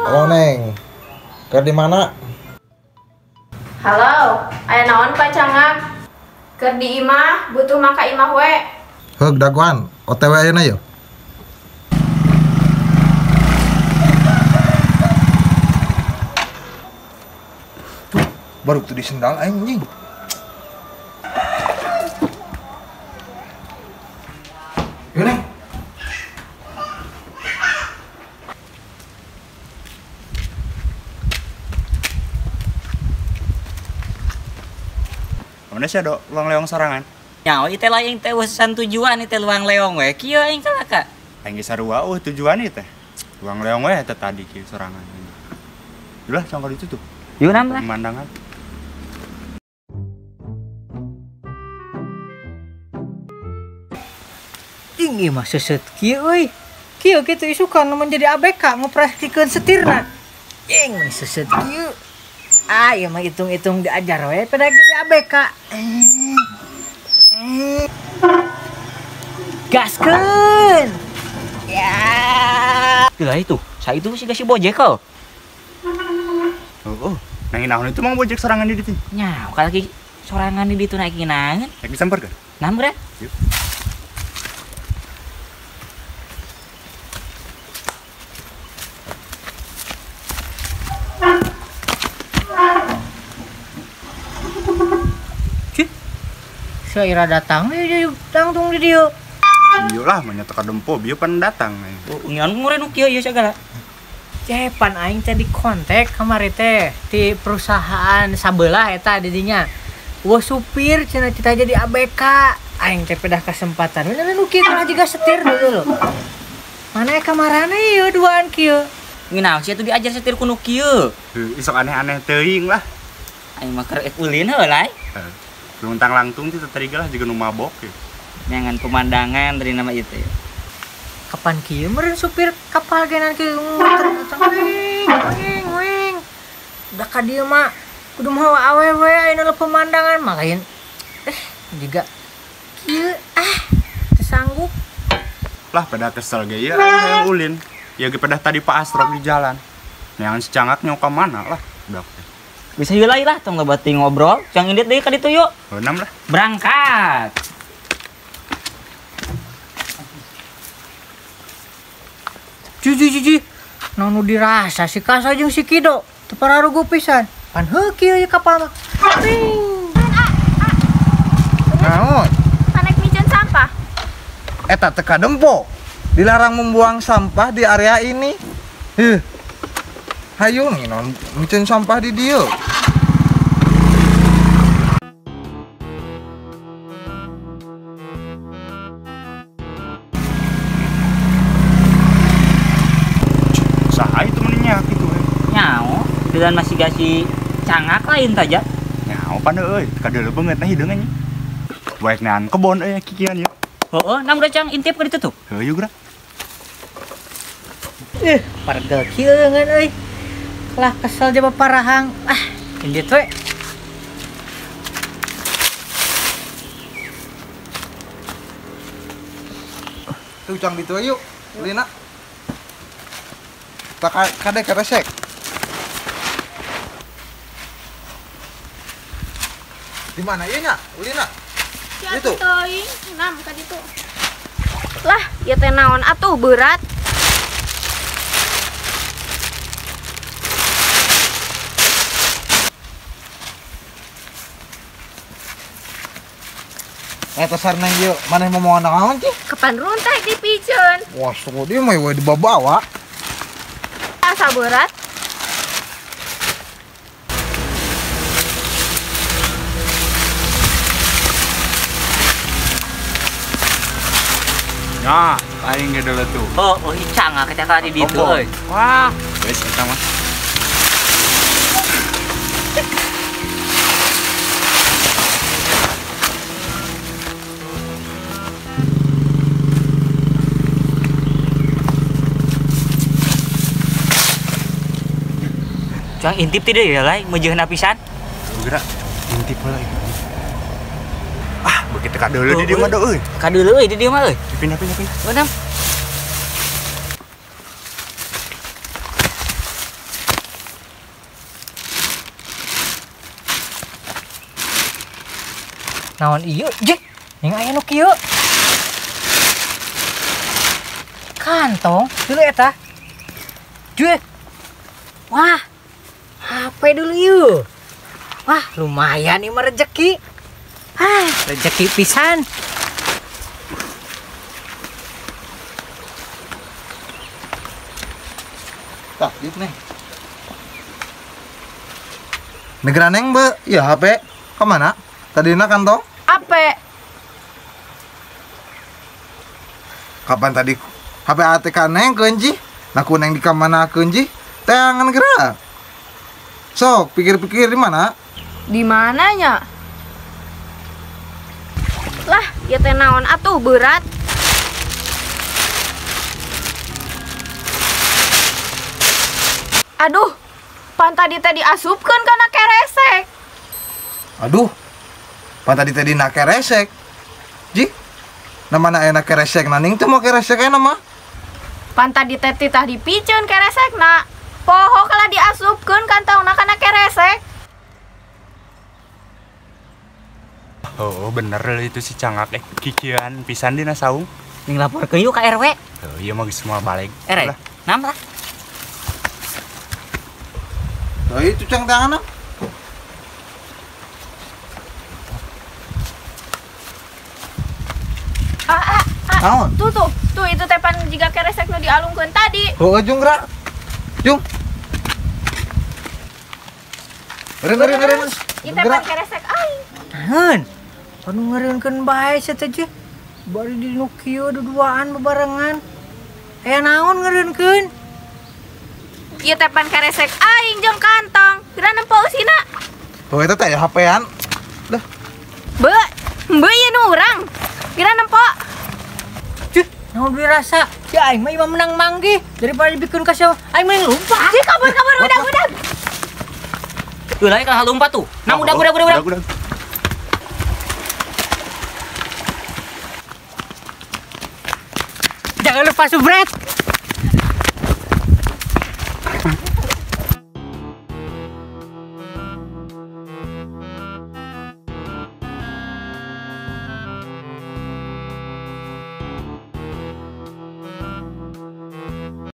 Halo Neng. Keur di mana? Halo, aya naon Pak Cangak? Keur di imah, butuh maka imah we. Heug dagoan, OTW ayeuna yeuh. Tuh, baru tuh di sendal aing anjing. Yuk Neng. Mana sih ada luang leong sorangan? Nyawa itu lah yang teh urusan tujuan itu luang leong we. Kieu aing kalah ka. Aing geus sarua eueuh tujuan ieu teh. Luang leong we eta tadi kieu sorangan. Ulah cangkal itu tuh. Yuk nam lah. Pemandangan. Tinggi mah seset kieu euy. Kieu kitu isukan menjadi ABK ngoperasikeun setirna. Jeung mah seset kieu. Ah, ieu mah hitung-hitung diajar we pada jadi ABK. Gaskeun. Ya. Gila itu, saya itu sih si bojek kok. Oh, nangin naon itu mang bojek sorangan di ditu. Nya, kalau lagi sorangan di ditu naik naon? Naik disamperkeun. Nah, bre. Yuk. Ira datang, yuk tangtung di dieu. Ieu lah mah nya teu kadempo bieu pan datang. Oh, ngan ngure nu kieu ieu sagala. Cepan aing teh di kontak kamari teh di perusahaan sabelah eta di dinya. Wah supir cenah cita jadi ABK. Aing teh pedah kesempatan. Bener nu kieu kalah jiga setir dulu loh. Mana kamarana ieu duaan kieu. Nginaon sia tuh diajar setir ku nu kieu. Heuh, isok aneh-aneh teuing lah. Aing mah keur ulin heuh lah. Heeh. Luntang langtung itu teriga lah juga nu mabok ya. Nyangan pemandangan dari nama itu ya. Kapan kieu meureun supir kapal genan kieu muter wing wing wing. Udah ka dieu mah kudu mawa awewe ayeuna pemandangan mah lain. Juga kieu ah teu sanggup. Lah pada kesel ge ieu hayang ulin. Ya ge pedah tadi Pak Asrok di jalan. Neangan si Cangak nyawa ka mana lah budak teh. Bisa yuk lah, tong lebati ngobrol. Cang indit deh ka ditu yuk. Enam lah. Berangkat. Cuci cuci. Naon nu dirasa si Kasa jeung si Kido. Teu pararuguh pisan. Pan heuh kieu ieu kapal mah. Naon? Panek miceun sampah. Eta teu kadempo. Dilarang membuang sampah di area ini. Heuh. Hayu nih, miceun sampah di dieu. Saha itu meninya gitu we. Nyao, dan masih gasih cangak lain saja. Nyao pan euy, kadeuleu beungeut na hideung anjing. Baik nean kebon euy kikian yeuh. Heeh, nam udah cang intip ka ditu tuh. Heuh yeuh geura. Pargel kieu ngan euy. Lah kesel jaba parahang. Ah, indit we. Tuh cang ditu yuk, Lina. Tak kade keresek. Di mana ieu nya, Ulina? Itu. Teuing, nam ka ditu. Lah, ieu teh naon atuh berat. Eta sar neng ieu, maneh mau mawa naon cih? Kapan runtah dipiceun. Wah, sok dia mah we dibawa. Asa berat. Nah, aing ge deuleu tuh. Oh, oh cangak kita tadi di ditu euy. Wah, geus eta mah. Cang intip tidak ya lai, meujeuhna pisan. Gerak, intip heula. Ah, begitu kadeuleu di dieu mah euy. Kadeuleu euy di dieu mah euy. Pindah-pindah pindah. Benam. Naon ieu? Jeh, ning aya nu kieu. Kantong dulu eta. Jeh. Wah. HP dulu ieu. Wah, lumayan ieu mah rezeki. Ah, rezeki pisan. Tah, dit nih. Negara neng be, ya HP kemana? Tadina kantong? HP. Kapan tadi HP ATK neng keunji? Nah ku neng di kamana keunji? Teangan geura. Sok, pikir-pikir di mana? Di mananya? Lah, ya teh naon atuh berat. Aduh, pan tadi teh diasupkeun kana keresek. Aduh, pan tadi teh dina keresek. Ji, namana enak keresek naning teh mau keresek enak mah. Pan tadi teh titah dipiceun keresekna. Poho kalah diasupkeun kantongna kana keresek. Oh, bener itu si cangak kikian pisan dina saung. Ning laporkeun yuk ka RW. Oh, iya mah geus moal balik. RW. Nam lah. Nah, itu cang tangan. Ah. Tuh tuh, tuh itu tepan jiga keresek nu dialungkeun tadi. Oh, jung gerak. Jung. Eureun. Ieu tepan keresek aing. Naon? Anu ngeureunkeun bae sia teh je. Bari di nu kieu duduaan bebarengan. Aya naon ngeureunkeun? Ieu tepan keresek aing jeung kantong. Geura nempo eusina. Oh, eta teh HP-an. Dah. Be, be ieu nu urang. Geura nempo. Cih, naon dirasa? Si aing mah imah menang manggih daripada dibikeun ka sia. Aing mah lompat. Cih, kabur-kabur udah-udah. Tuh lagi kalah lompat tuh. Nah, udah. Jangan lupa subscribe.